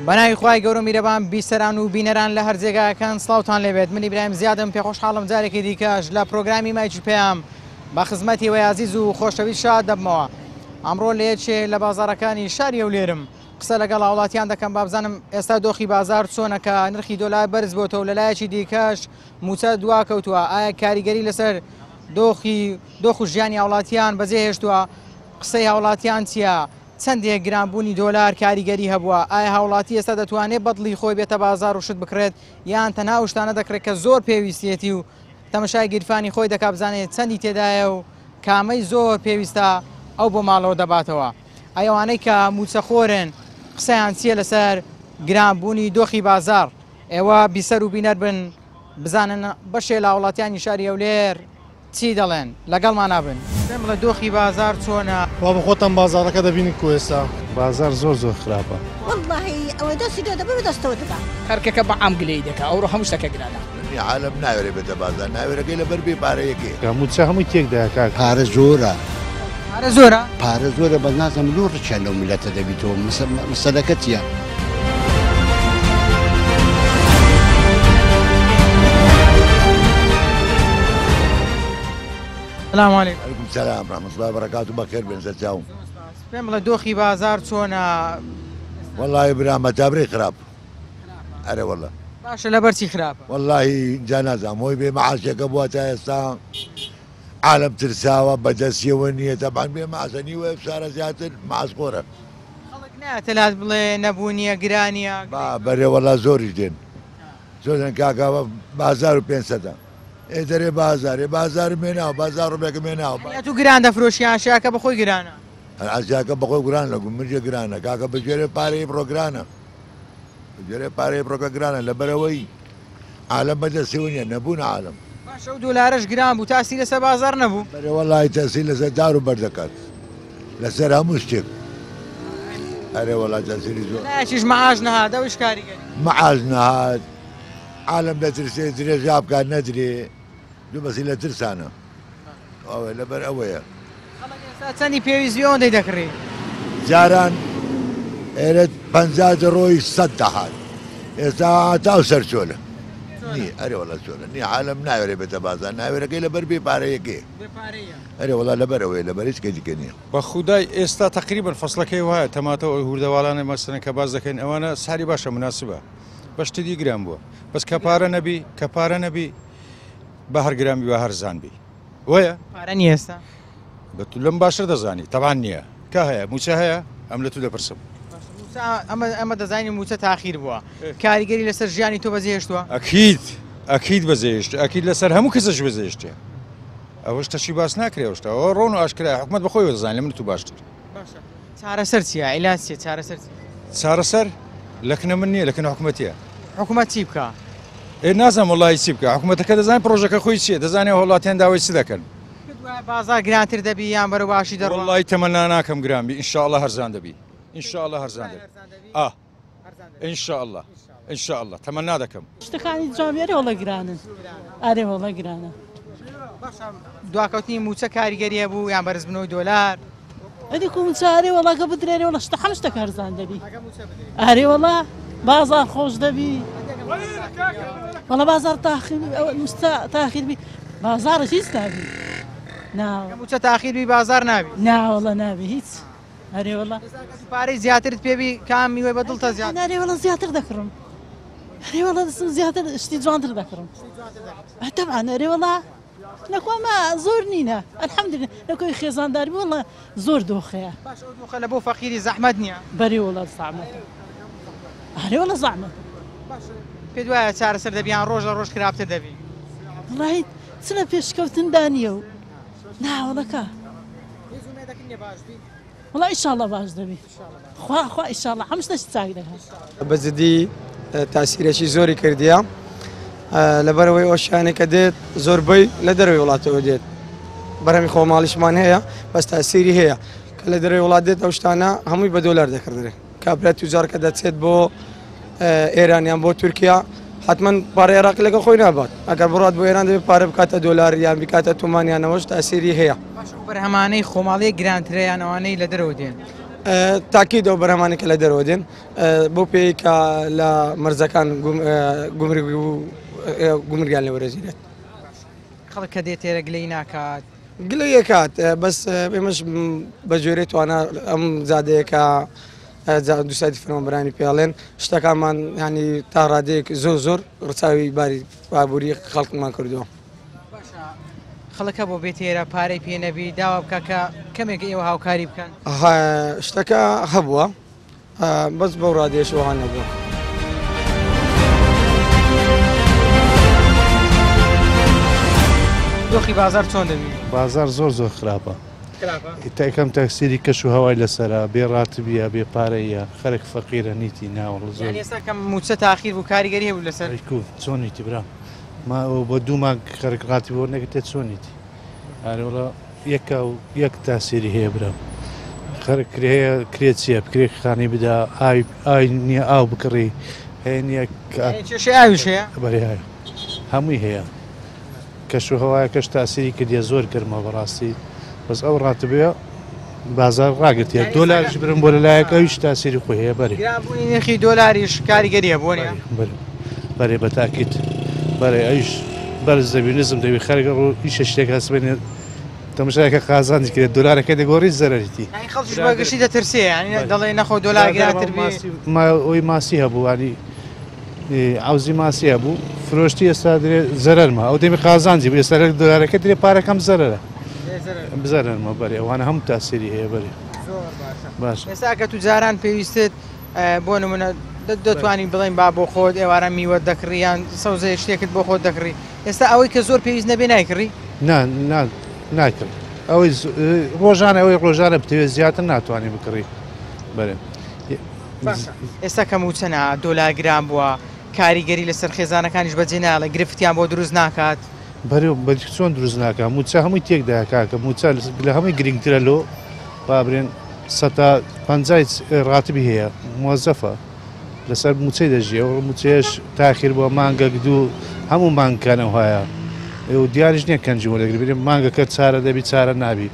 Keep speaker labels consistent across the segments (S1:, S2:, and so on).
S1: بەناوی خوای گەورە میرەبان بیسەران و بینەران لە هەر جێگایەکان سڵاوتان لێبێت من ئیبراهیم زیادم پێخۆشحاڵم جارێکی دیکەش لە پرۆگرامی مایکی پەیام بە خزمەتی وەی ئازیز و خۆشەویست شاد دەبمەوە ئەمڕۆ لە یەکێ لە بازاڕەکانی شاری هەولێرم قسە لەگەڵ هاوڵاتیان دەکەم بابزانم ئێستا دۆخی بازار چۆنە کە نرخی دۆلار بەرز بۆتەوە لەلایەکی دیکەش موچە دوا کەوتووە ئایا کاریگەری لەسەر دۆخی دۆخ و ژیانی هاوڵاتیان بەجێ هێشتووە قسەی هاوڵاتیان چییە؟ چەندێک گرانبوونی دۆلار کاریگەری هەبووە؟ ئایا هاوڵاتی ئێستا دەتوانێت بەدڵی خۆی بێتە بازاڕ و شت بکڕێت یان تەنها ئەو شتانە دەکڕێت کە زۆر پێویستیەتی و تەمەشای گیرفانی خۆی دەکات بزانێت چەندی تێدایە و کامەی زۆر پێویستە ئەو بۆ ماڵەوە دەباتەوە؟ ئەی ئەوانەی کە مووچەخۆرن قسەیان چییە لەسەر گرانبوونی دۆخی بازاڕ؟ ئێوە بیسەر و بینەر بن بزانن بەشێ لە هاوڵاتیانی شاری هەولێر چی دەڵێن لەگەڵمانا بن. پێم بڵێ دۆخی بازاڕ چۆنە؟
S2: وا بە خۆتان بازاڕەکە دەبینن کو ئێستا.
S3: بازاڕ زۆر زۆر خراپە.
S4: وەڵاهی ئەوە دەستی تۆ دەبا بە دەستەوە دەبا.
S5: خەرکەکە بە عام گلەیی دەکا ئەوڕۆ هەموو شتەکە گرانە.
S6: منی عالەم ناوێرێ بێتە بازار ناوێرەکەی لەبەر بێ پارەیەکەیە.
S3: موچە هەمووی تێک دایە کاک.
S7: پارە زۆرە.
S1: پارە زۆرە؟
S7: پارە زۆرە بەس نازانم لۆ ڕکیان لەو میللەتە دەبیتەوە مەسەلەکە چیە؟
S1: سلام علیکم.
S6: علیکم سلام رحمة الله وبرکاته بەخێر بێن سەرچاوم.
S1: پێم بڵێ دۆخی بازار چۆنە؟
S6: وەڵی برا مەتابرەی خراپ. ئەرێ وەڵا.
S1: باشە لەبەر چی خراپە؟
S6: وەڵی جا نازانم هۆی بێ مەعاشەکە بووە تا ئێستا عالەم ترساوە بە دەستیەوە نییە تەبعەن بێ مەعاشە نیوە فشارە زیاتر مەعاش خۆرە.
S1: خەڵک نایەتە لات بڵێ نەبوونیە گرانیە؟
S6: با بەرێ وەڵا زۆریش دێن زۆر دێن کاکە بازار و پێنسەدە ئێ دەرێ بازار ئێ بازارم هێناوە بازار ڕوبێکم هێناوە.
S1: یانی ئەتوو گران دەفرۆشی ئاشیاکە بەخۆی گرانە؟
S6: هەر ئاشیاکە بەخۆی گران لە گومرگێ گرانە کاکە بەگوێرەی پارەی بڕۆ گرانە بەگوێرەی پارەی بڕۆکە گرانە لەبەرئەوەی عالەم بەدەستیەوە نیە نەبوون عالەم.
S1: باشە ئەو دۆلارەش گران بوو تاسی لەسەر بازاڕ نەبوو؟
S6: بەرێ وەڵاهی تەسیر لەسەر دار و بەرد دەکات لەسەر هەموو شتێک ئەرێ وەڵا تەسیری زۆر.
S1: لایەکیش مەعاش نەهات ئەویش کاریگەری.
S6: مەعاش نەهات عالەم دەترسێ درێژا بکات نەدرێ دوو بەسی لە ترسانە ئەوە لەبەر ئەوەیە.
S1: خەڵک ئێستا چەندی پێویست بی ئەوەندەی دەکڕی.
S6: جاران ئێرە 50 دەڕۆی 100 دەهات ئێستا تاو سەر چۆلە نی ئەرێ وەڵا چۆلە نی عالەم ناوێرێ بێتە بازار ناوێرەکەی لەبەر بێ پارەیەکەیە ئەرێ وەڵا لەبەر ئەوەیە لەبەر هیچ کەی دیکە نییە.
S8: بە خودای ئێستا تەقریبەن فەسڵەکەی وایە تەماتە و هوردەواڵانە مەسەلەن کە باس دەکەین ئەوانە سعری باشە مناسبە بەس شتی دی گران بووە بەس کە پارە نەبی کە پارە نەبی بە هەر گران بی بە هەرزان بی وەیە؟
S1: پارە نییە ئێستا؟
S8: بە تو لەم باشتر دەزانی تەبعەن نییە کا هەیە موچە هەیە ئەم لە تو دەپرسم.
S1: باشە موچە ئەمە ئەمە دەزانین موچە تاخیر بووە کاریگەری لەسەر ژیانی تۆ بەجێهێشتووە؟
S8: ئەکید ئەکید بەجێهێشت ئەکید لەسەر هەموو کەسەش بەجێهێشتیە ئەوە شتەشی باس ناکرێ ئەو شتە ئەوە ڕۆن و ئاشکرایە حکومەت بەخۆی دەزانێ لە من تو باشتر.
S1: باشە چارەسەر چییە عیلاج چییە چارەسەر چییە؟
S8: چارەسەر لەکنە من نییە لەکنە حکومەتیە.
S1: حکومەت چی بکا؟
S8: ئێ نازانم وەڵاهی چی بکا حکومەتەکە دەزانێ پڕۆژەکە خۆی چییە دەزانێ هاوڵاتیان داوای چ دەکەن.
S1: پێت وایە بازاڕ گرانتر دەبی یان بەرەو باشی دەڕوا؟
S8: وەڵاهی تەمەنا ناکەم گران بی ئینشاڵڵا هەرزان دەبی ئینشاڵڵا هەرزان دەبی ئا ئینشاڵڵا ئینشاڵڵا تەمەنا دەکەم.
S9: شتەکانی جوان ئەرێ وەڵا گرانن ئەرێ وەڵا گرانە.
S1: باشە دواکەوتنی مووچە کاریگەری هەبوو یان بەرزبوونەوەی دۆلار؟
S9: ئەدی کو مووچە ئەرێ وەڵا کە بدرێ ئەرێ وەڵا شتە هەموو شتەکە هەرزان دەبی ئەرێ وەڵا بازاڕ خۆش دەبی وەڵا بازاڕ تاخیر مووچە تاخیر بی بازاڕ هیچ نابی نا
S1: مووچە تاخیر بی بازاڕ نابی
S9: نا وەڵا نابی هیچ ئەرێ وەڵا
S1: پارەی زیاترت پێ بی کام میوەی بە دڵتە زیاتر
S9: ئەرێ وەڵا زیاتر دەکڕم ئەرێ وەڵا دەچم زیاتر شتی جوانتر دەکڕم تەبعەن ئەرێ وەڵا نەکۆ ئەمە زۆر نینە الحمدللە نەکۆی خێزانداری وەڵا زۆر دۆخەیە.
S1: باش ئەو دۆخە لە بۆ فەقیری زەحمەت نییە؟
S9: بەرێ وەڵا زەحمەتە ئەرێ وەڵا زەحمەتە.
S1: باشە پێت وایە چارەسەر دەبی یان ڕۆژ لە ڕۆژ خراپتر دەبی؟
S9: وەڵاهی چ لە پێشکەوتندا نییە و نا وەڵا کا.
S1: هیچ ئومێدەکت نییە باش بی؟
S9: وەڵا ئیشاڵا باش دەبی خوا خوا ئیشاڵا هەموو شتێکی چاک دەکات.
S10: بە جدی تاسیرێکی زۆری کردیە لەبەرەوەی ئەو شیانەی کە دێت زۆربەی لە دەرەوەی وڵاتەوە دێت بەرهەمی خۆماڵیشمان هەیە بەس تاسیری هەیە کە لە دەرەوەی وڵات دێت ئەو شتانە هەمووی بە دۆلار دەکڕدرێت کابرا توجار کە دەچێت بۆ ئێران یان بۆ تورکیا حتمما پارە عێراقی لەگەڵ خۆی نابات ئەگەر بڕات بۆ ئێران دەبێت پارە بکاتە دۆلار یان بکاتە تومان یانەوەش تاسیری هەیە.
S1: باشە ئەو بەرهەمانەی خۆماڵیە گرانترە یان ئەوانەی لە دەرەوە دێن؟
S10: تاکید ئەو بەرهەمانەی کە لە دەرەوە دێن بۆ پێی کە لە مەرزەکان گومرگ و گومرگیان لێ وەرەگیرێت.
S1: خەڵک کە دێت تێرە گلەی ناکات؟
S10: گلەی ئەکات بەس ئێمەش بە جۆرەی توانا ئەم جادەیە کە دوو سایدی فەرمانبەرانی پێڵێن شتەکانمان ینی تا ڕادەیەک زۆر زۆر ڕچاوی باری ئابووری خەڵکمان کردووە.
S1: باشە خەڵکە بۆ بێت ئێرە پارەی پێ نەبی داوا بکە کە کەمێک ئێوە هاوکاری بکەن؟
S10: شتەکە هەبووە بەس بەو ڕادەیەش وەها نەبووە.
S1: دۆخی بازار چۆن دەبینی؟
S3: بازار زۆر زۆر خراپە. تاکەم تەکسیری کەش و هەوای لەسەرە، بێ ڕاتبیە، بێ پارەیە، خەرک فەقیرە، نیتی ناوەڵ زۆر.
S1: یانی ئێستا کە مووچە تاخیر بوو کاریگەری هەبوو لەسەر؟
S3: کو چۆنیتی برام؟ ما بۆ دوو مانگ خەرک ڕاتی بۆ نەگرتێ چۆنیتی؟ ئارێ وەڵا یەکە و یەک تاسیری هەیە برام. خەرک کرێ هەیە، کرێ چییە؟ کرێ خانی بدا، ئاوی ئاوی نییە ئاو بکڕی، هەیە نییە
S1: یانی کێشەی ئاویش هەیە؟
S3: بەرێ هەیە. هەمووی هەیە. کەش و هەوایەکەش تاسیری کردیە زۆر گەرمە بەڕاستی بەس ئەو ڕاتبەیە بازار ڕاگرتیە دۆلاریش برم بۆ لەلایەک ئەویش تاسیری خۆی هەیە بەرێ
S1: گرانبوونی نرخی دۆلاریش کاریگەریە بۆ نیە؟
S3: بەرێ بەرێ بە تاکید بەرێ ئەویش بەرز دەبی نزم دەبی خەرک ڕوو ئیشە شتێک هەسبێنێ تەماشایەکە قازانجی کرێت دۆلارەکە دەگۆڕی زەرەریتی
S1: یانی خەڵکیش بە گشتی دەترسێ یانی دەڵێ نەخۆ دۆلار گرانتر بی
S3: ئەوی ماسی هەبوو ینی عەوزی ماسی هەبوو فرۆشتی ئێستا درێ زەرەرمە ئەو دەمی قازانجی بوو ئێستا لە دۆلارەکە درێ پارەکەم زەرەرە زەرەرمە بەرێ ئەوانە هەموو تاسیری هەیە بەرێ
S1: باش ئێستا کە تو جاران پێویستت بۆ نمونە دەتوانین بڵێن با بۆ خۆت ئێوارە میوە دەکڕی یان سەوزەیە شتێکت بۆ خۆت دەکڕی ئێستا ئەوەی کە زۆر پێویست نەبێ نایکڕی؟
S3: نا نا ناکڕی ئەوەی ڕۆژانە ئەوەی ڕۆژانە بتەوێت زیاتر ناتوانانی بکڕی بەرێ.
S1: باشە ئێستا کە مووچە نا دۆلار گران بووە کاریگەری لەسەر خێزانەکانیش بەجێ نایەڵێ گرفتیان بۆ دروست ناکات؟
S3: بەرێ چۆن دروست ناکا مووچە هەمووی تێکدایە کاکە مووچە لە هەمووی گرنگترە لۆ با برێن سەتا پەنجای ڕاتبی هەیە مۆزەفە لەسەر مووچەی دەژی ئەو مووچەیەش تاخیر بووە مانگەک دوو هەموو مانگەکان ئەوهایە و دیاریش نییە کەنجی وەردەگری برێ مانگەکە چارە دەبی چارە نابی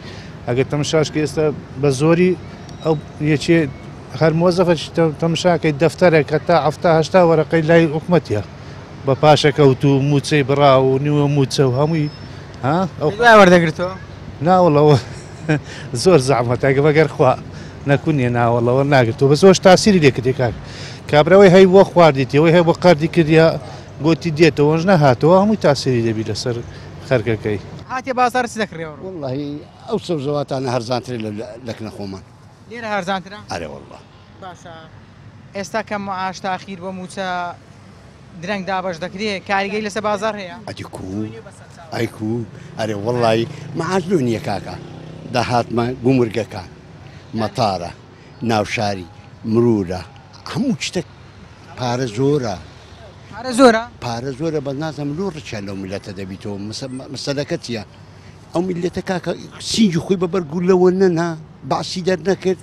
S3: ئەگەر تەمەشاش کە ئێستا بە زۆری ئەو یەکێ هەر مۆزەفە تەمشاکەی دەفتەرێک هەتا 70 80 وەرەقەی لای حکومەتیە بە پاشەکەوت و موچەی بڕا و نیوە موچە و هەمووی ها
S1: ئەو وەردەگرتەوە
S3: ناوەڵەوە زۆر زەحمەتە بەگەر خوا نەکونیە ناوەڵەوە ناگرتەوە بە زۆر تاسیری لێکردی کاک کابراوەی هەی بۆ خواردیتەوەی هەیە بۆ قەردی کردیا گوتی دێتەوەش نەهاتەوە هەمووی تاسیری دەبی لەسەر خەرکەکەی.
S1: هاتیە بازاڕ چ دەکڕیەوە؟
S7: وەڵڵاهی ئەو سەوزەواتانە هەرزانترە لە لەکنە خۆمان.
S1: لێرە هەرزانترە؟
S7: ئەرێ وەڵڵا.
S1: باشە ئێستا کە معاش تاخیر بۆ مووچە درەنگ دابەش دەکرێ کاریگەری لەسەر بازاڕ هەیە؟
S7: ئەدی کوو ئەی کوو ئەرێ وەڵڵاهی معاش لۆ نییە کاکە داهاتمان گومرگەکان مەتارە ناوشاری مرورە هەموو شتێک پارە زۆرە.
S1: پارە زۆرە؟
S7: پارە زۆرە بەس نازانم لۆ ڕچیان لەو میللەتە دەبیتەوە مەسەلەکە چییە؟ ئەو میللەتە کاکە سینگی خۆی بە بەر گولەوە نەنا بەعسی دەرنەکرد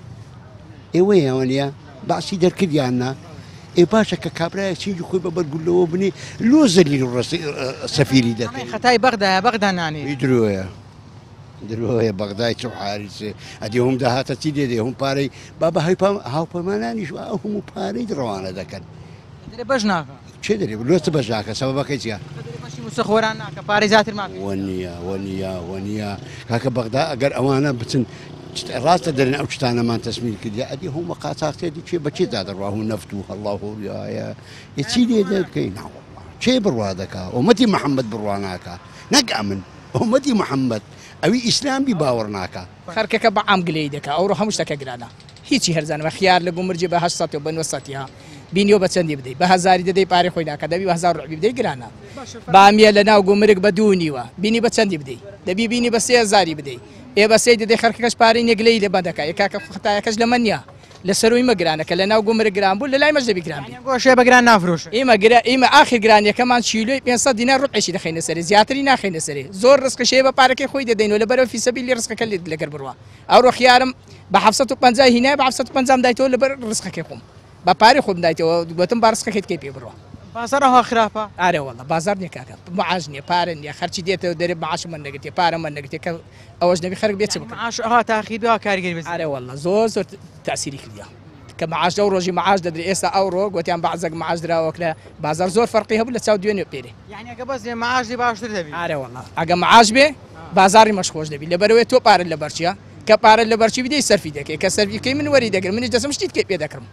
S7: ئێوە یاوانە بەعسی دەرکرد یان نا ئێ باشە کە کابرایە سینگی خۆی بە بەر گولەوە بنێ لۆ زەلیل و سەفیری دەکەی
S1: خەتای بەغدایە بەغدا نانێ
S7: درۆیە درۆیە بەغدای چ حاریسێ ئەدی هەم داهاتە چی لێ دێ هەم پارەی بابە هاوپەیمانانیش ئەو هەموو پارەی ڕەوانە دەکەن
S1: دەرێ بەش ناکا.
S7: کێ دەرێ لۆ چ بەش ناکا سەبەبەکەی چیە؟
S1: دەرێ بەشی مووچە خۆران ناکا پارەی زیاترمان پێ.
S7: وەنیە وەنیە وەنیە کاکە بەغدا ئەگەر ئەوانە بچن ڕاستە دەرێن ئەو شتانەمان تەسمیر کردیە ئەدی هەموو قاچاخچێ دی کێ بە کێ دا دەڕوا هو نەفت و هەڵا و هەوریایە ئێ چی لێ دەکەی ناوەڵڵا کێ بڕوا دەکا ئۆمەتی محەممەد بڕوا ناکا نەک ئەمن ئۆمەتی محەممەد ئەوی ئیسلام بی باوەڕ ناکا.
S5: خەرکەکە بە عام گلەیی دەکا ئەوڕۆ هەموو شتەکە گرانە هیچی هەرزانە بە خیار لە گومرجێ بە 800 و بە 900 ها بینیوە بە چەندی بدەی بە هەزاری دەدەی پارەی خۆی ناکا دەبی بە هەزار ڕوعبی بدەی گرانە بامیە لە ناو گومرگ بە دوو نیوە بینی بە چەندی بدەی دەبی بینی بە 3000 بدەی ئێ بە سێی دەدەی خەرکەکەش پارەی نیە گلەیی لێ بەند دەکا ئێ کاکە خەتایەکەش لە من نیە لە سەروی مە گرانە کە لە ناو گومرگ گران بوو لە لای مەش دەبی گران بی.
S1: گۆشێ بە گران نافرۆشن.
S5: ئیمە گرا ئیمە ئاخیر گرانیەکەمان کیلۆی 500 دینار ڕوبعێکی دەخەینە سەرێ زیاتری ناخەینە سەرێ زۆر ڕزقیش هەیە بە پارەکەی خۆی دەدەینەوە لەبەرئەوە فی سەبیلی ڕزقەکە لێت لەگەر بڕوا ئەوڕۆ خیارم بە 750 هینایە بە 750 دایتەوە لەبەر ڕزقەکەی خۆم بە پارەی خۆم دایتەوە گوتم با ڕزقەکەی تکەی پێ بڕوا.
S1: بازاڕ ئەوها خراپە؟
S5: ئارێ وەڵا بازاڕ نیە کاکە معاش نیە پارە نیە خەرچی دێتەوە دەرێ معاشم وەرنەگرتیە پارەم وەرنەگرتیە کە ئەوەش نەبی خەرک بێ چ بکەم؟
S1: معاش ئەوها تاخیر بێ کاریگەری بەس
S5: ئارێ وەڵا زۆر زۆر تاسیری کردیە کە معاش لەو ڕۆژی معاش دەدرێ ئێستا ئەوڕۆ گۆتیان بەعزەک معاش دراوە لە بازاڕ زۆر فەرقی هەبوو لە چاو دوێنێ و پێرێ.
S1: یانی ئەگە بەس بێ معاش بێ باشتر دەبی؟
S5: ئارێ وەڵا ئەگە معاش بێ بازاڕی مەش خۆش دەبی لەبەرئەوەی تۆ پارەت لەبەر چیە کە پارەت لەبەر چی بدەی سەرفی دەکەی کە سەرفی بکەی من وەری دەگرم منیش دەچم شتی تکەی پێ دەکڕم.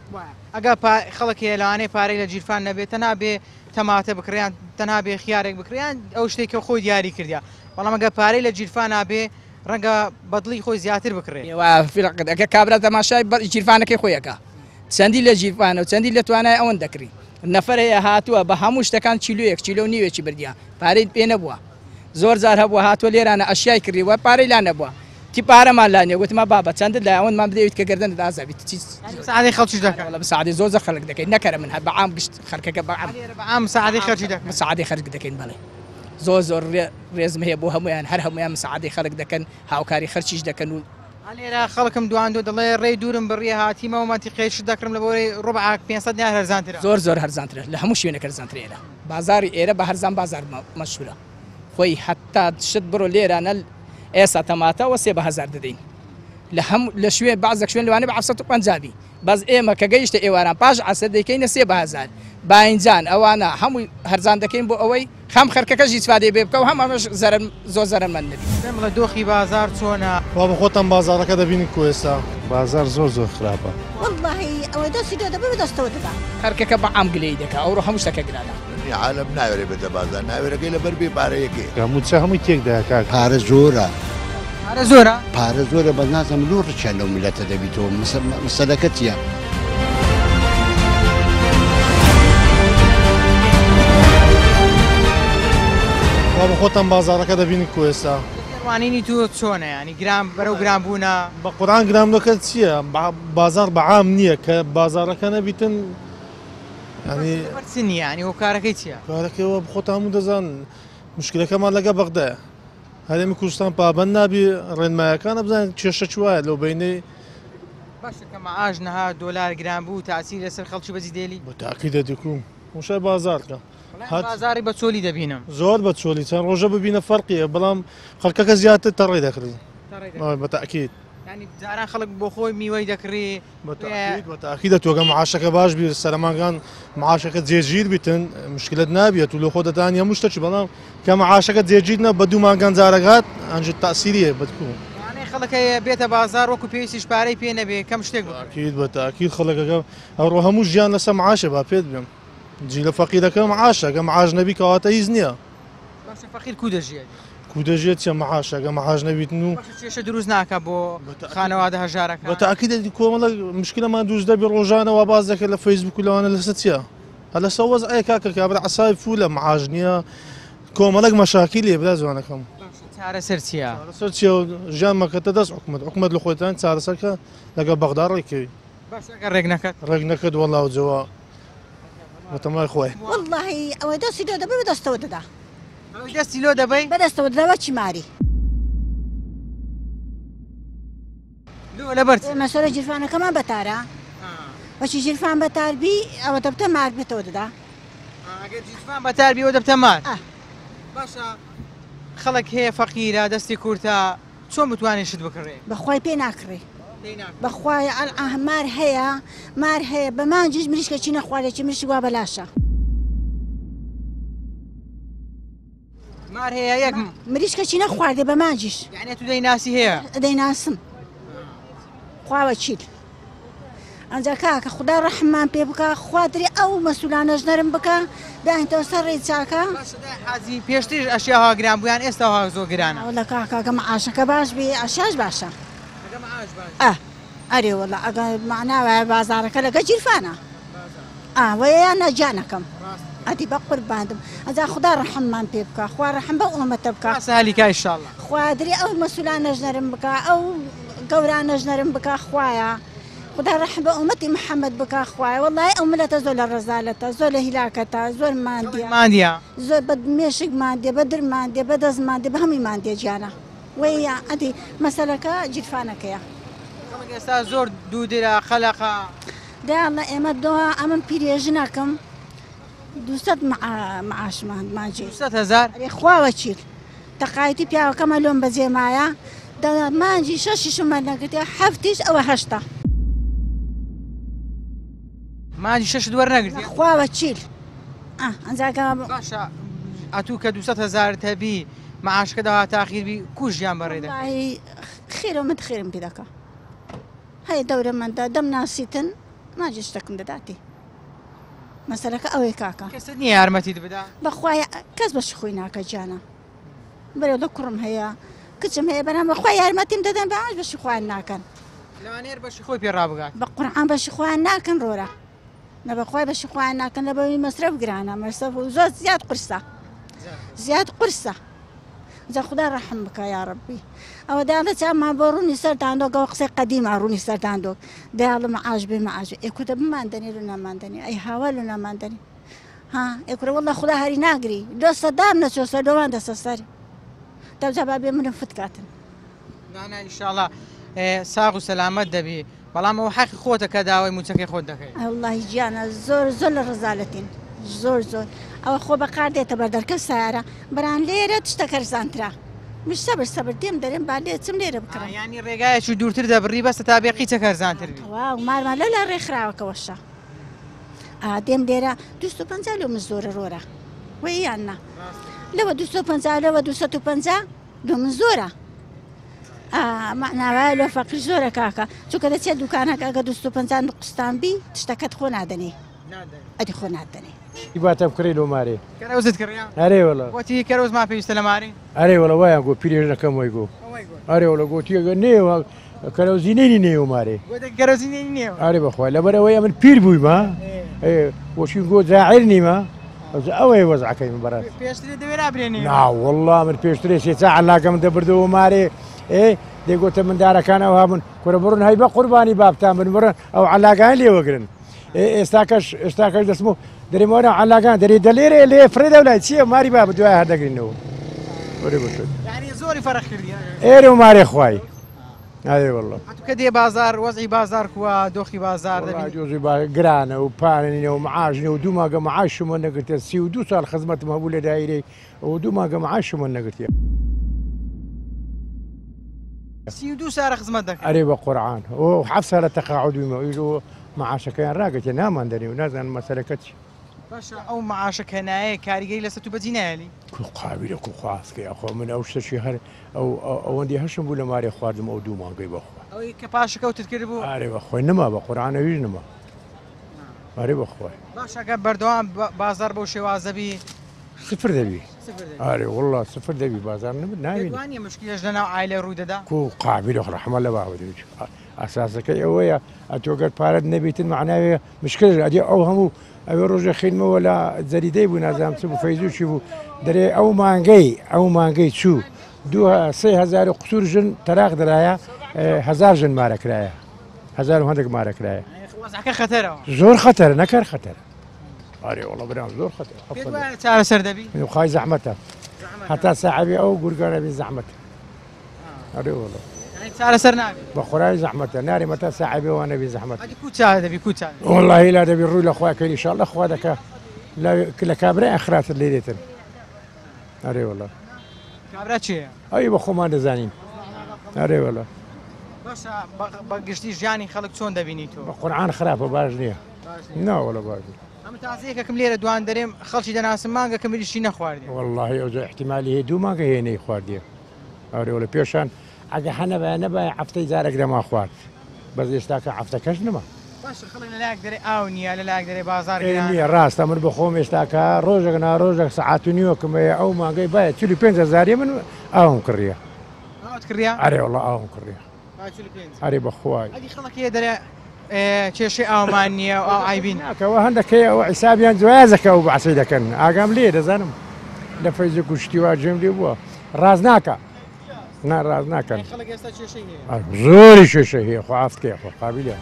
S1: ئەگە خەڵک هەیە لەوانەیە پارەی لە گیرفان نەبێت تەنها بێ تەماتە بکڕێ یان تەنها بێ خیارێک بکڕێ یان ئەو شتێک کە خۆی دیاری کردیە بەڵام ئەگە پارەی لە گیرفانا بێ ڕەنگە بە دڵی خۆی زیاتر بکڕێ.
S5: وا فیرق ئەگە کابرا تەماشای گیرفانەکەی خۆی ئەکا چەندی لە گیرفانە و چەندی لە توانای ئەوەند دەکڕی نەفەر هەیە هاتووە بە هەموو شتەکان کیلۆیەک کیلۆ و نیوێکی بردیە پارەی پێ نەبووە زۆر جار هەبووە هاتووە لێرانە ئەشیای کڕیوە پارەی لا نەبووە تی پارەمان لا نیە گوتمە بابە چەندت لایە ئەوەندمان بدەویت کە گەردنت ئازا بیت چی
S1: مساعدەی خەڵکیش دەکەن
S5: وەڵا مساعدەی زۆر زۆر خەڵک دەکەین نەکەرە من هەر بە عام گشت خەڵکەکە بە عام
S1: لێرە بە عام مساعدەی خەڵکی دەکەن
S5: مساعدەی خەڵک دەکەین بەڵێ زۆر زۆر ڕێزم هەیە بۆ هەموویان هەر هەموویان مساعدەی خەڵک دەکەن هاوکاری خەرچیش دەکەن و
S1: لێرە خەڵکم دواندوە دەڵێ ڕێی دوورم بڕیە هاتیمەوە مەنتیقەی شت دەکڕم لە بۆرەی ڕوبعاک 500 دینار هەرزانترە.
S5: زۆر زۆر هەرزانترە لە هەموو شوێنێک هەرزانترە ئێرە بازاری ئێرە بە هەرزان بازار مەشهورە خۆی هەتا شت بڕۆ لێرانە ئێستا تەماتە وە سێ بە هەزار دەدەین لە هەم لە شوێن بەعزەک شوێن لەوانەیە بە 750 بی بەس ئێمە کە گەیشتە ئێواران پاش عەسر دەیکەینە سێ بە هەزار باینجان ئەوانە هەمووی هەرزان دەکەین بۆ ئەوەی هەم خەرکەکەش ئیسفادەی بێ بکە و هەم ئەمەش زەرەر زۆر زەرەرمەند نەبی.
S1: پێم بڵێ دۆخی بازاڕ چۆنە؟
S2: وا بە خۆتان بازاڕەکە دەبینن کو ئێستا.
S3: بازاڕ زۆر زۆر خراپە.
S4: وەڵاهی ئەوەی دەستی لۆ دەبەی بەدەستەوە دەبا.
S5: خەرکەکە بە عام گلەیی دەکا ئەوڕۆ هەموو شتەکە گرانە.
S6: نی عالەم ناوێرێ بێتە بازار ناوێرەکەی لەبەر بێ پارەیەکەیە.
S3: موچە هەمووی تێکدایە کاک.
S7: پارە زۆرە.
S1: پارە زۆرە؟
S7: پارە زۆرە بەس نازانم لۆ ڕکیان لەو میللەتە دەبیتەوە مەسەلەکە چیە؟
S2: وا بە خۆتان بازاڕەکە دەبینن کو ئێستا.
S1: ڕوانینی تۆ چۆنە یانی گران بەرەو گران بوونە؟
S2: بە قورعان گرانبوونەکە چییە؟ بازاڕ بە عام نییە کە بازاڕەکە نەبیتن
S1: ینی لەبەر چ نییە ینی هۆکارەکەی چییە؟
S2: هۆکارەکەی وا خۆتان هەموو دەزانن مشکلەکەمان لەگە بەغدایە هەرێمی کوردستان پابەند نابی ڕێنمایەکانە بزانین کێشە چ وایە لەو بینەی
S1: باشە کە معاش نەها دۆلار گران بوو تاسیر لەسەر خەڵکی بەجی دێلی؟
S2: بە تاقی دەدیکوم مشای بازاڕکە
S1: بازاری بە چۆلی دەبینم
S2: زۆر بە چۆلی چەند ڕۆژە ببینە فەرقیە بەڵام خەڵکەکە زیاتر تەڕی دەکڕی بە تاکید
S1: ینی جاران خەڵک بۆ خۆی میوەی دەکڕی
S2: بە تاکید تۆگە معاشەکە باش بیر سەرمانگان معاشەکە جێگیر بیتن مشکلت نابێت و لە خۆ دەدان هەموو شتێکی بەڵام کە معاشەکە جێگیر نە بە دوو مانگان جارەگات ئەنج تاسیریە بەتکو
S1: خەڵەکە بێتە بازار وەکو پێویستیش پارەی پێ نەبێ کەم شتێک
S2: بکرێت بە تاکید خەڵەکەکە ئەوڕۆ هەموو ژیان لەسەر معاشە با پێت بێم جیلە فەقیرەکە معاشە گە معاش نەبی کەواتە هیچ نییە.
S1: باشە فەقیر کو دەژیێت؟
S2: کو دەژیێت چیە معاشە گە معاش نەبیتن و
S1: باشە کێشە دروست ناکا بۆ خانەوادە هەژارەکان؟
S2: بە تاکید کۆمەڵە مشکلەمان دروست دەبی ڕۆژانە وا باس دەکرێت لە فەیسبوک و لەوانە لەسەر چیە؟ هەر لەسەر وەزعەیە کاکە کابرا عەسای فولە معاش نییە کۆمەڵێک مەشاکیلی برا جوانەکەم.
S1: باشە چارەسەر چیە؟
S2: چارەسەر چیە ژیان مەکەتە دەست حکومەت حکومەت لە خۆتان چارەسەرکە لەگەڵ بەغدا ڕێکەوی.
S1: باشە ئەگەر ڕێک نەکات؟
S2: ڕێک نەکرد وەڵا و جەوا بەتەمای خۆی.
S4: وەڵاهی ئەوەی دەستی لۆ دەبەی بەدەستەوە دەدا.
S1: ئەوەی دەستی لۆ دەبەی؟
S4: بەدەستەوە دەدا وەکی ماری.
S1: لۆ لەبەر چ؟
S4: مەسەلە جیرفانەکەمان بەتارە وەکی جیرفان بەتار بی ئەوە دەبتە مار بێتەوە دەدا.
S1: ئەگەر جیرفان بەتار بی ئەوە دەبتە مار. باشە خەڵک هەیە فەقیرە دەستی کورتە چۆن بتوانێت شت بکڕێ؟
S4: بەخوای پێ ناکڕێ. بەخوای ئەلعە مار هەیە مار هەیە بە مانجیش مریشکە چی نەخوارێ چی مریشک وا بەلاشە.
S1: مار هەیە یەک
S4: مریشکە چی نەخواردێ بە مانجیش.
S1: یعنی تو دەیناسی هەیە؟
S4: دەیناسم خوا وەکیل. ئەنجا کاکە خودا ڕەحممان پێ بکا خوا دری ئەو مەسولانەش نەرم بکا بیانتەوە سەر ڕێی چاکە.
S1: باشە دای حاجی پێشتریش ئەشیا ها گران بوو یان ئێستا ها زۆر گرانە؟
S4: وەڵا کاکە ئەگە معاشەکە باش بی ئەشیاش باشە.
S1: ئەگە معاش باش
S4: بی. ئە ئەرێ وەڵا ئەگە مەعنا وایە بازاڕەکە لەگە گیرفانە. ئا وەیە نا گیانەکەم. ئەدی بە قوربانتم ئەجا خودا ڕەحممان پێ بکا خوا ڕەحم بەو ئۆمەتە بکا.
S1: خوا سەهلی کا ئیشاڵا.
S4: خوا درێ ئەو مەسولانەش نەرم بکا ئەو گەورانەش نەرم بکا خوایە خودا ڕەحم بە ئومەتی محمد بکا خوایە وەڵای ئەو ملەتە زۆر لە ڕەزالەتە زۆر لە هیلاکەتە زۆر ماندیە
S1: ماندیە
S4: زۆر بە مێشک ماندیە بە در ماندیە بە دەست ماندیە بە هەمووی ماندیە گیانە وەی ئەدی مەسەلەکە گیرفانەکەیە.
S1: خەڵک ئێستا زۆر دوودرە قەلەقە.
S4: دەیاڵە ئێمە دۆ ئەمن پیرێژنەکم. 200 معاشمان مانجی
S1: 200 هزار؟
S4: ئەرێ خوا وەکیل تەقاعدی پیاوەکەمە لۆم بەجێ مایە دە مانجی شەشیشم وەرنەگرتیە حەفتیش ئەوە هەشتا.
S1: مانجی شەشت وەرنەگرتیە؟
S4: خوا وەکیل ئا ئەنجاکە
S1: باشە ئەتوو کە 200 هزارت هەبی معاشەکە داوا تاخیر بی کو ژیان بەڕێ دەکەی؟
S4: وەڵاهی خێرە من خێرم پێ دەکا هەیە دەورەمەندە دەم ناسیتن مانجی شتەکم دەداتی مەسەلەکە ئەوەیە کاکە.
S1: کەست نییە یارمەتیت بدا؟
S4: بەخوای کەس بەشی خۆی ناکە گیانە بەرێ دە کوڕم هەیە کچم هەیە بەرام بەخوا یارمەتیم دەدەن بە ئەمەش بەشی خۆیان ناکەن.
S1: لەوانەیە بەشی خۆی پێ ڕابگات.
S4: بە قورعان بەشی خۆیان ناکەن ڕۆرە نە بەخوای بەشی خۆیان ناکەن لە بەوی مەسرەف گرانە مەسرەف زۆر زیاد قورسە زیاد قورسە جا خودا ڕەحم بکە یاڕەبی ئەوە داڵە چامان بۆ ڕوونی سەر داندۆک ئەوە قسەی قەدیمە ڕوونی سەر داندۆک دەیاڵە معاش بێ معاش بێ ئێ کوردە بمان دەنێ لۆ نامان دەنێ ئەی هاوار لۆ نامان دەنێ ها ئێ کورە والله خودا هەری ناگری لۆ سەدام نەچۆ سەر لۆوان دەسە سەر دەوجا با بێ منم فت کاتن.
S1: نانا ئیشاڵا ساغ و سەلامەت دەبی بەڵام ئەوە حەقی خۆتە کە داوای موچەکەی خۆت دەکەی.
S4: وەڵاهی گیانە زۆر زۆر لە ڕەزالەتین زۆر زۆر ئەوە خۆ بە قار دێتە بەر دەرکە سارە بران لێرە شتەکە ەرزانترە مش سەبر سەبر دێم دەرێم با لێ چم لێرە بکڕم.
S1: یانی ڕێگایەکی دوورتر دەبڕی بەسە تا بێ قیچەک هەرزانتر بی.
S4: تەواو مارمان لەلا ڕێکخراوەکەوەشە ئا دێم لێرە 250 لۆ من زۆرە ڕۆرە وەی یان نا لەوە 250 لەوە 250 لۆ من زۆرە مەعنا وایە لۆ فەقیر زۆرە کاکە چونکە دەچێت دوکانەکە ئەگە 250 قستان بی شتەکەت خۆ نادەنێ ئەدی خۆ نادەنێ.
S11: باتە بکڕی لۆ مارێ.
S1: کەرەوزت کڕیا؟
S11: ئەرێ وەڵا.
S1: گۆتی کەرەوزمان پێویستە لە مارێ؟
S11: ئەرێ وەڵا وایان گۆ پیرێژنەکەم وای گۆ. ئەرێ وەڵا گۆتی ئەگەر نێوە کەرەوزی نێنی نێوە مارێ.
S1: گۆتە کەرەوزی نێنی نێوە؟
S11: ئەرێ بەخوا لەبەر ئەوەی ئەمن پیر بوویمە بۆچی گۆ جاعر نیمە ئەوەیە وەزعەکەی من بەڕاست.
S1: پێشترێ دەوێرا برێنێ؟
S11: نا وەڵا من پێشترێ سێ چا عەلاگەم دەبردەوە مارێ ئێ دەیگۆتە مندارەکان ئەوها بوون کورە بڕۆن هەی بە قوربانی بابتان بن بڕن ئەو عەلاگان لێوەگرن ئێستاکەش ئێستاکەش دەچم و دەرێم وەرە عەلاگان دەرێ دەلێرێ لێ فرێ دەولای چییە ماری باب دوای هەر دەگرینەوە وەرە بشت
S1: یعنی زۆری فەرق کردی
S11: ئێرە و مارێ خوای ئەرێ والله
S1: ئەتو کە دێ بازار وەزعی بازار کووە دۆخی بازار دەبینی
S11: دۆزی با گرانە و پارە نییە و معاش نییە و دوو ماگە معاشم وەرنەگرتیە 32 ساڵ خزمەتم هەبوو لە دایرەی و دوو ماگە معاشم وەرنەگرتیە.
S1: 32 سارە خزمەت دەکەی؟
S11: ئەرێ بە قورعان و حەفت سالە تەقاعود بوویمە ئیش و معاشەکەیان ڕاگرتیە نامان دەنێ و نازانم مەسەلەکە چیە.
S1: باشە ئەو معاشە کە نایە کاریگەری لەسەر تو بەجی نایەلی؟
S11: کو قابیلە کو خواستکەی ئەخۆ من ئەو شتەشی هەر ئەو ئەوەندی هەشم بوو لە مارێ خواردم ئەو دوو مانگەی بەخوا.
S1: ئەوەی کە پاشەکەوتت کردبوو؟
S11: ئارێ بەخوای نەما بە قورعان ئەویش نەما ئارێ بەخوای.
S1: باشە گەر بەردەوام بازاڕ بەو شێوازە بی؟
S11: سفر دەبی ئارێ وەڵا سفر دەبی بازاڕ نەبێت ناوی.
S1: پێت وانیە مشکیلەش لەناو عایلە ڕوو دەدا؟
S11: کو قابیلە ڕەحمە لە باوە دەبی ئەساسەکەی ئەوەیە ئەتۆ گەر پارەت نەبیتن مەعناوێ مشکلەش ئەدی ئەو هەموو ئەوێ ڕۆژێ خینمەوە لە جەریدەی بوو نازانم چ بوو فەیسبووکی بوو دەرێ ئەو مانگەی ئەو مانگەی چوو دوو سێ هەزار و قسوور ژن تەراق درایە هەزار ژن مارە کرایە هەزار و هەندێک مارە کرایە
S1: وەزعەکە خەتەرەوە
S11: زۆر خەتەرە نەکەر خەتەرە ئەرێ وەڵا برام زۆر خەتەرە
S1: پێت وایە چارەسەر دەبی
S11: خی زەحمەتە هەتا ساحەبی ئەو گورگانە بی زەحمەتە ئەرێ وەڵا
S1: یانی چارەسەر نابی
S11: بە خورای زەحمەتە نارێ مەتا ساحەبێ وانە بی زەحمەت
S1: ئەدی کو چارە دەبی کو چارە
S11: وەڵاهی لا دەبی ڕووی لە خوا کەین ئیشاڵڵا خوا دەکا لە کابرای ئەخراتت لێ دێتن ئەرێ وەڵا
S1: کابرا چێە
S11: ئەوی بە خۆمان دەزانین ئەرێ وەڵا
S1: باشە بە گشتی ژیانی خەڵک چۆن دەبینی تۆ
S11: بە قورعان خراپە باش نییە ناوەڵە باش نییە
S1: ئەم تازەیەکەکم لێرە دوان دەرێم خەڵکی دەناسم مانگەکە مریشی نەخواردێ
S11: وەڵاهی ئەو احتیمالی هەیە دوو مانگە هەیە نەیخواردێ ئەرێ وەڵا پێشان ئەگە هەنەبایە نەبایە هەفتەی جارێک دەمان خوارد بەس ئێستاکە هەفتەکەش نما.
S1: باشە خەڵک لە لایەک دەرێ ئاو نییە لە لایەک دەرێ بازاڕ گرانە.
S11: نییە ڕاستە من بەخۆم ئێستاکە ڕۆژێک نا ڕۆژێک سەعات و نیوەکم هەیە ئەو مانگەی بایە 45 هەزاریە من ئاوم کڕیە.
S1: ئاوت کڕیە؟
S11: ئەرێ وەڵا ئاوم کڕیە.
S1: 45.
S11: ئەرێ بەخوای.
S1: ئەدی خەڵک هەیە دەرێ کێشەی ئاومان نییە و ئاو عەیبی نییە.
S11: ناکەوە هەندەک هەیە ئەوە حیسابیان جوایازەکە ئەو بەعسەی دەکەن ئاگام لێیە دەزانم لە فەیسبوک و شتی وا گوێم لێ بووە ڕاست ناکا. نا ڕاست ناکەن.
S1: خەڵک ئێستا کێشەی هەیە.
S11: زۆری کێشەی هەیە خۆ ئافتکەیە خۆ قابیلە.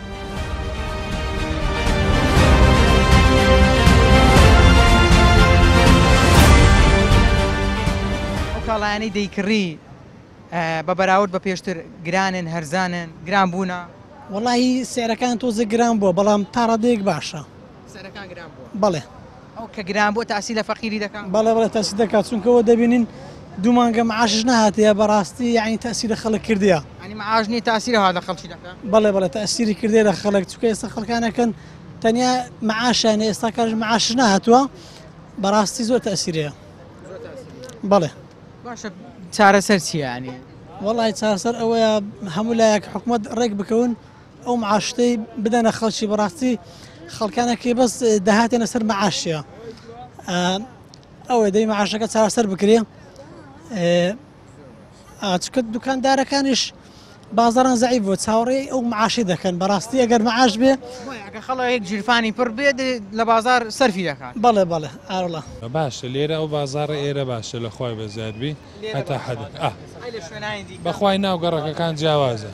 S1: ئەو کاڵایانەی دەیکڕی بە بەراورد بە پێشتر گرانن هەرزانن گران بوونە؟
S12: وەڵاهی سعرەکان تۆزێک گران بووە بەڵام تا ڕادەیەک باشە.
S1: سعرەکان گران بووە؟
S12: بەڵێ.
S1: ئەو کە گران بووە تاسیر لە فەقیری دەکا؟
S12: بەڵێ بەڵێ تاسیر دەکات چونکە ئەوە دەبینین دوو مانگە معاشش نەهاتیە بەڕاستی یعنی تاسیر لە خەڵک کردیە.
S1: یعنی معاش نییە تاسیر ها لە خەڵکی دەکا؟
S12: بەڵێ بەڵێ تاسیری کردیە لە خەڵک چونکە ئێستا خەڵکانەکەن تەنیا معاشیان ئێستا کاش معاشش نەهاتووە بەڕاستی زۆر تاسیرەیە. بەڵێ.
S1: باشە چارەسەر چییە یعنی؟
S12: وەڵی چارەسەر ئەوەیە هەموو لایەک حکومەت ڕێک بکەون ئەو معاشتەی بدەنە خەڵکی بەڕاستی خەڵکانەکەی بەس داهاتێنە سەر معاشیە ئەوەی دەی معاشەکە چارەسەر بکرێ چکە دوکاندارەکانیش بازاران زەعیف بوو چاوەڕێی ئەو معاشی دەکەن بەڕاستی ئەگەر معاش بێ
S1: ئەگە خەڵک گیرفانی پڕ بێ لە بازار سەرفی دەکات.
S12: بەڵێ بەڵێ ئاڕڵا.
S13: باشە لێرە ئەو بازاڕە ئێرە باشە لە خوای بەزیاد بی هەتا حەد ئا بەخوای ناو گەڕەکەکان جیاوازە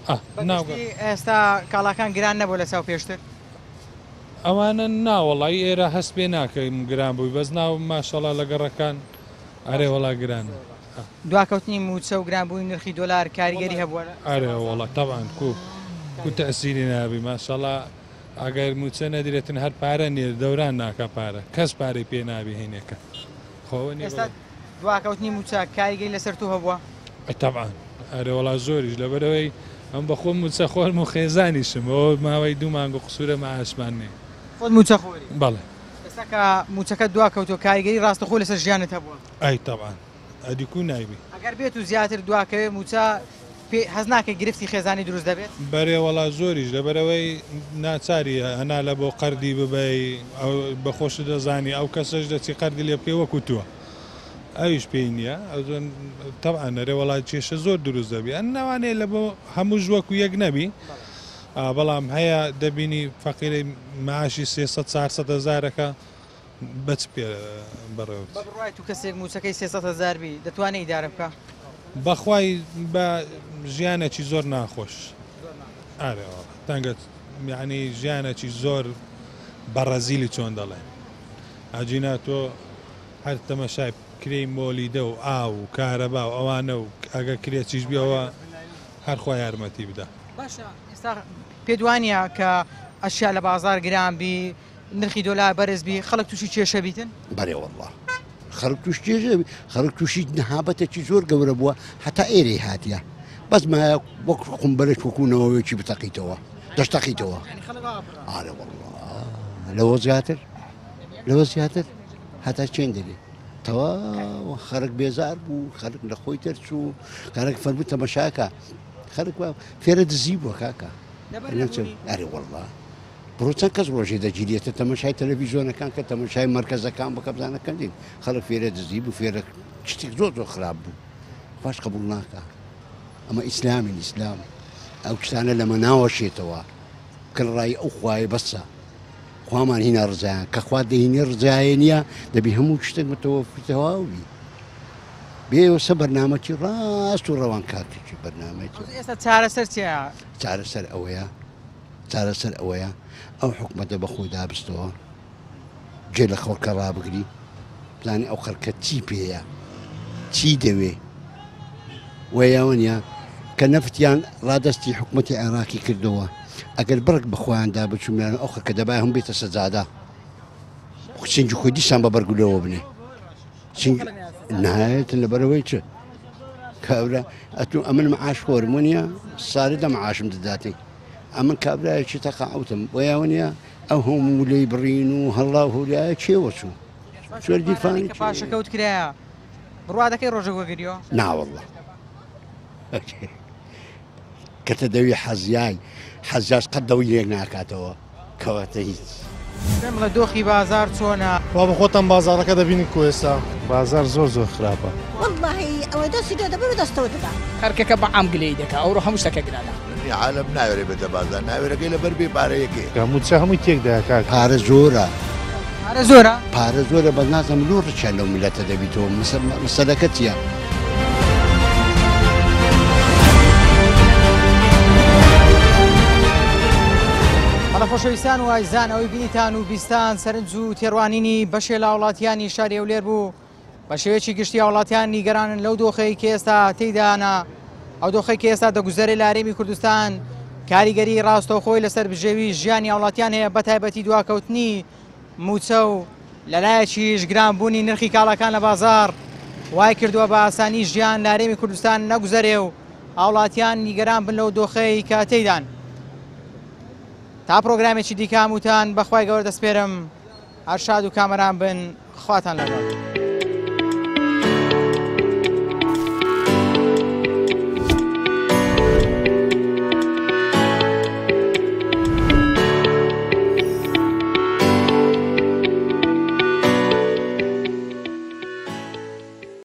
S13: ئا ناو
S1: ئێستا کاڵاکان گران نەبوو لە چاو پێشتر؟
S13: ئەوانە نا وەڵی ئێرە هەست پێ ناکەم گران بووی بەس ناو ماشەڵا لە گەڕەکان ئەرێ وەڵا گرانە.
S1: دواکەوتنی مووچە و گرانبوونی نرخی دۆلار کاریگەری هەبووە؟
S13: ئەرێ وەڵا تەبعەن کو کو تەئسیری نابی ماشەڵا ئەگەر مووچە نەدرێتن هەر پارە نیە دەوران ناکا پارە کەس پارەی پێ نابی هینێکە خۆ ئەوە نیە
S1: ئێستا دواکەوتنی مووچە کاریگەری لەسەر تۆ هەبووە؟
S13: ئەی تەبعەن ئەرێ وەڵا زۆریش لەبەرئەوەی ئەم بەخۆم مووچە خۆرم و خێزانیشم ئەوە ماوەی دوو مانگ و قسورە مەعاشمان نیە.
S1: خۆت مووچە خۆری؟
S13: بەڵێ.
S1: ئێستا کە مووچەکەت دواکەوتووە کاریگەری ڕاستەوخۆی لەسەر ژیانت هەبووە؟
S13: ئەی تەبعەن ئەدی کو نایبی.
S1: ئەگەر بێت و زیاتر دواکەوێ مووچە پێ هەست ناکەی گرفتی خێزانی دروست دەبێت؟
S13: بەرێ وەڵا زۆریش لەبەرئەوەی ناچاری هەنا لە بۆ قەردی ببەی ئەو بەخۆشت دەزانی ئەو کەسەش دەچی قەردی لێ بکەی وەکو تۆ ئەویش پێی نییە تەبعەن ئەرێ وەڵا کێشە زۆر دروست دەبی ئەن لەوانەیە لە بۆ هەمووش وەکو یەک نەبی بەڵام هەیە دەبینی فەقیرەی معاشی 300 400 هەزارەکە بە چ پێ بەڕێوە بچێ؟
S1: بە بڕوای تو کەسێک مووچەکەی 300 هەزار بی دەتوانێ ئیدارە بکا؟
S13: بەخوای بە ژیانێکی زۆر ناخۆش ئارێ وەڵا تەنگە یعنی ژیانێکی زۆر بە ڕەزیلی چۆن دەڵێن ئەجینا تۆ هەر تەمەشای کرێی مۆلیدە و ئاو و کارەبا و ئەوانە و ئەگە کرێچیش بیەوە هەر خوا یارمەتی بدا.
S1: باشە ئێستا پێت وانیە کە ئەشیا لە بازار گران بی نرخی دۆلار بەرز بی خەڵک تووشی کێشە بیتن؟
S7: بەرێ وەڵڵا خەڵک تووش کێشە بی خەڵک تووشی نەهابەتێکی زۆر گەورە بووە هەتا ئێرەی هاتیە بەس مایە وەک قومبەرێک وەکوو نەوەوێکی بتەقیتەوە دەشتەقیتەوە ئارێ وەڵڵا لەوە زیاتر لەوە زیاتر هەتا چێن دەبێ تەواو خەڵک بێزار بوو خەڵک لە خۆی دەرچوو خەڵک فەرموو تەمەشاکە خەڵک فێرە دزی بووە کاکە ئەرێ وەڵڵا بڕۆ چەند کەس ڕۆژێ دەگیرێتە تەمەشای تەلەڤیزیۆنەکان کە تەمەشای مەرکەزەکان بکە بزانە کەندین خەڵک فێرە دزی بوو فێرە شتێک زۆر زۆر خراپ بوو خواش قبول ناکە ئەمە ئیسلامین ئیسلام ئەو شتانە لەمە ناوەشێتەوە کە ڕای ئەو خوایە بەسە خوامان هینا ڕزایان کە خوا دەهینێ ڕزایە نییە دەبی هەموو شتێک متەوەفی بی بێوسە بەرنامەکی ڕاست و ڕەوان کاتێکی بەرنامەی
S1: ئێستا چارەسەر چیە؟
S7: چارەسەر ئەوەیە چارەسەر ئەوەیە ئەو حکومەتە بە خۆی دابستەوە گوێ لە خەڵکە ڕابگری بزانانی ئەو خەڵکە چی پێیە چی دەوێ وەیاوە نیە کە نەفتیان ڕادستی حکوومەتی عێراقی کردەوە ئەگەر بڕک بە خۆیاندا بچومیان ئەو خەکە دەبای هەم بێتە سەجادا سنجی خۆی دیسان بە بەرگولەوە بنێ نایەتن لەبەرەوەی چ کابرا ئەتوو ئەمن معاش خۆرم نیە سارە دە معاشم دەداتێ ئەمن کابرایەکی تەقاعوتم بۆیاوە نیە ئەو هەموو لێی بڕین و هەڵا و هوریایە کێوە چوو چۆر گیرفانی
S1: کە پاشەکەوت کرایە بڕوا دەکەی ڕۆژێک وەگریەوە؟
S7: ناوەڵڵا کەتە دەوی حەزیای حەزیاش قەت دەوی لێک ناکاتەوە کەواتە هیچ.
S1: پێم بڵێ دۆخی بازاڕ چۆنە؟
S2: وا بە خۆتان بازاڕەکە دەبینن کو ئێستا.
S3: بازاڕ زۆر زۆر خراپە.
S4: وەڵاهی ئەوە دەستی لێ دەبەن و دەستەوە دەدا.
S5: خەرکەکە بە عام گلەیی دەکا ئەوڕۆ هەموو شتەکە گرانە.
S6: نی عالەم ناوێرێ بێتە بازار ناوێرەکەی لەبەر بێ پارەیەکەیە.
S3: موچە هەمووی تێک دایە کاک.
S7: پارە زۆرە.
S1: پارە زۆرە؟
S7: پارە زۆرە بەس نازانم لۆ ڕکیان لەو میللەتە دەبیتەوە مەسەلەکە چیە؟
S1: بەڵێ خۆشەویستان و ئازیزان ئەوەی بینیتان و بیستان سەرنج و تێڕوانینی بەشێ لە هاوڵاتیانی شاری هەولێر بوو بە شێوەیەکی گشتی هاوڵاتیان نیگەرانن لەو دۆخەی کە ئێستا تێیدانە ئەو دۆخەی کە ئێستا دەگوزەرێ لە هەرێمی کوردستان کاریگەری ڕاستەوخۆی لەسەر بژێوی ژیانی هاوڵاتیان هەیە بە تایبەتی دواکەوتنی مووچە و لەلایەکیش گرانبوونی نرخی کاڵاکان لە بازاڕ وای کردووە بە ئاسانی ژیان لە هەرێمی کوردستان نەگوزەرێ و هاوڵاتیان نیگەران بن لەو دۆخەی کە تێیدان. تا پرۆگرامێکی دیکە هەمووتان بەخوای گەورە دەسپێرم هەر شاد و کامەران بن خواتان لەگەڵ.